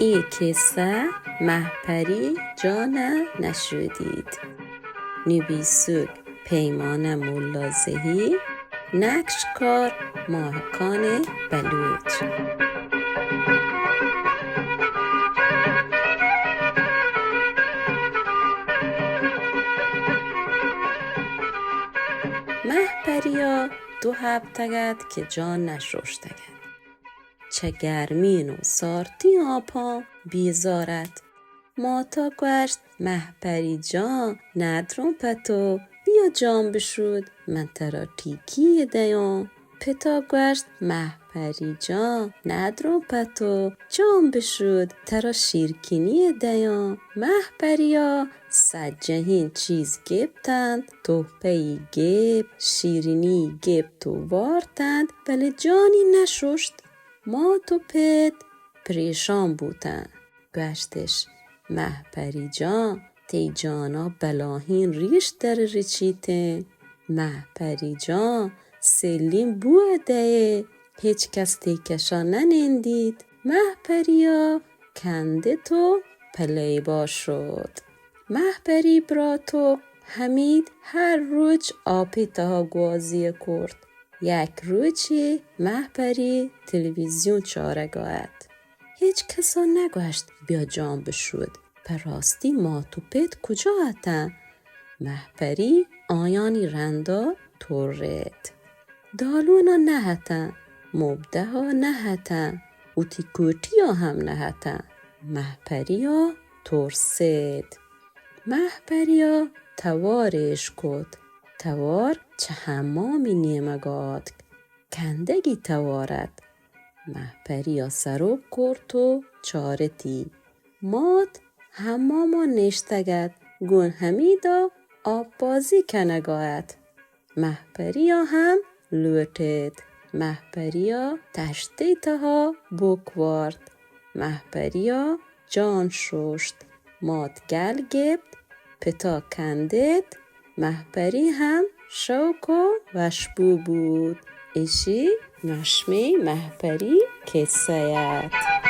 اے کسہ مہپری جان ءَ نشودیت۔ نبیسگ پیمانہ ملازہی، نقشکار ماہکان بلوچ۔ مہپری ءَ دو ہپتگ ات کہ جان نشوشتگ ات۔ چہ گرمین و سارتین آپاں بیزار ات۔ ماتا گوشت، مہپری جان، ندراں پہ تو، بیا جان بشود، من ترا ٹیکی یے دیاں۔ پتا گوشت، مہپری جان، ندراں پہ تو، جان بشود، ترا شیرکنی یے دیاں۔ مہپری ءَ سجہیں چیز گپت انت، تحفہ یے گپت، شیرنی یے گپت و وارت انت، بلے جانی نشوشت۔ مات و پت پریشان بوتنت۔ گوشتش، مہپری جان، تئی جانا بلاہیں ریش در رچیتیں۔ مہپری جان، سلیں بو ءَ دئے، ہچ کس تئی کشا نہ نندیت۔ مہپری ءَ کندت و پہ لیبا شت۔ مہپری براتک حمید ہر روچ آپی تہا گوازی ءَ کرت۔ یک روچے مہپری تلویزیون چارگا ات۔ ہچ کسا نگوشت، بیا جان بشود۔ پہ راستی مات و پت کجا اتنت؟ مہپری آیانی رندا ترت۔ دالونا نہ اتنت، مبدہا نہ اتنت، وتی کوٹیا ہم نہ اتنت۔ مہپریا ترست۔ مہپریا توارے اشکت۔ توار چہ حمامی نیمگا آتک۔ کندگی توار ات۔ مہپریا سروک کرت و چارتی۔ مات حماما نشتگ ات، گون حمیدا آپبازی کنگا ات۔ مہپریا ہم لوٹت۔ مہپریا تشتئی تہا بک وارت۔ مہپریا جان شوشت۔ مات گل گپت، پتا کندت، مہپری ہم شوک و وشبو بوت۔ اشی نشمیں مہپری کسہ ات۔